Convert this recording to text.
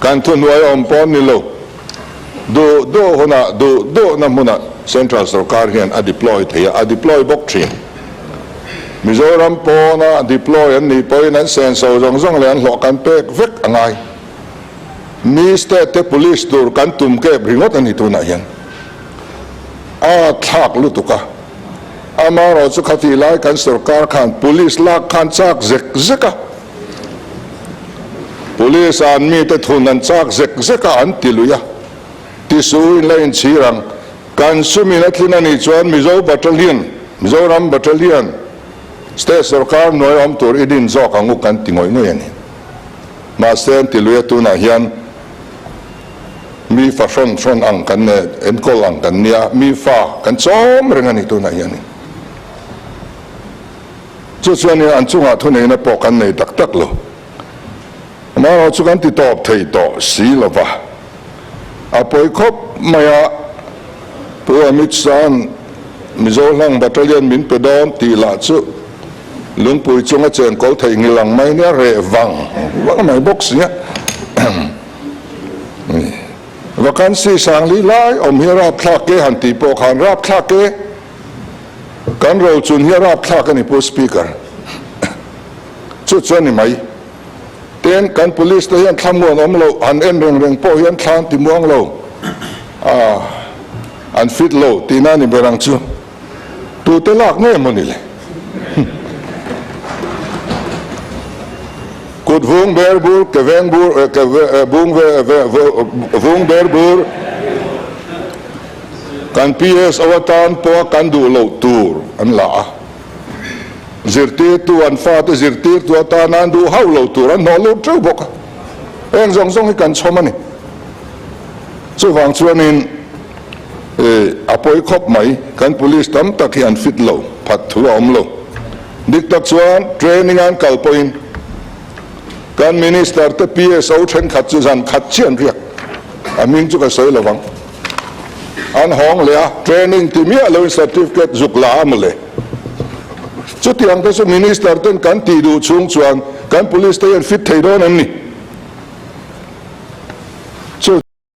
Kan thuhnuai awm pawh ni lo. Duh duh hunah, duh duhna hmunah Central Sorkar hian a deploy thei a, a deploy bawk thin. Mizoram pawna deploy an nih pawhin an senso zawng zawng leh an hlawh kan pek vek a ngai. Mi state te police tur kan tum kep ringawt a ni tunah hian. A thlak lutuk a. Amaherawh chu khatih lai kan sorkar khan police lak khan chak zek zek a. Police ah an mite thun an chak zek zek a an ti lui a. Tisu in la inchhir ang. Kan sumin a tlin a nih chuan Mizo Battalion, Mizoram Battalion, State sorkar hnuai awm tur i din zawk ang u kan ti ngawih ngawih a ni. Mahse an ti lui a tunah hian mi fa hrawn hrawn ang kan enkawl ang kan nia, mi fa kan chawm reng a ni tunah hianin. Chu chuanin an chungah thuneihna pawh kan nei tak tak lo. Amaherawh chu kan ti tawp thei tawh si lo va. A pawi khawp mai a, Pu Amit Shah-a'n Mizo hlang battalion min pe dawn tih lah chu lungpui chunga chenkawl theih ngil ang mai nia reh vang vang mai bawk si a. Vacancy sangli lai awm hi a rapthlak e han tih pawh khan rapthlak e. Kan rochun hi a rapthlak a ni Pu Speaker. Chu chu a ni mai. Tin, kan police te hian thlamuan awm loh, han en reng reng pawh hian thla an ti muang lo, ah, an fit lo tihna a ni ber ang chu. Tute lak nge maw ni le? Kut vung ber bur, ke veng bur, eh, ke vung ve, ve, vung ber bur, kan PSO atan pawha kan duh loh tur an la a. Zirtirtu an fate zirtirtu atana an duh hauh lo tur an hnawh lut teuh bawk a. Heng zawng zawng hi kan chhawm a ni. Chuvang chuanin a pawi khawp mai, kan police tam tak hi an fit lo, phat thu a awm lo. Dik tak chuan training an kal pawhin kan minister te PSO thenkhat chu zan khat chiah an riak, a hming chu ka sawi lo vang. An hawng leh a, training ti miah loin certificate zuk la a mawle. Chutiang te chu minister ten kan tih duh chhung chuan kan police te hian fit thei dawn em ni?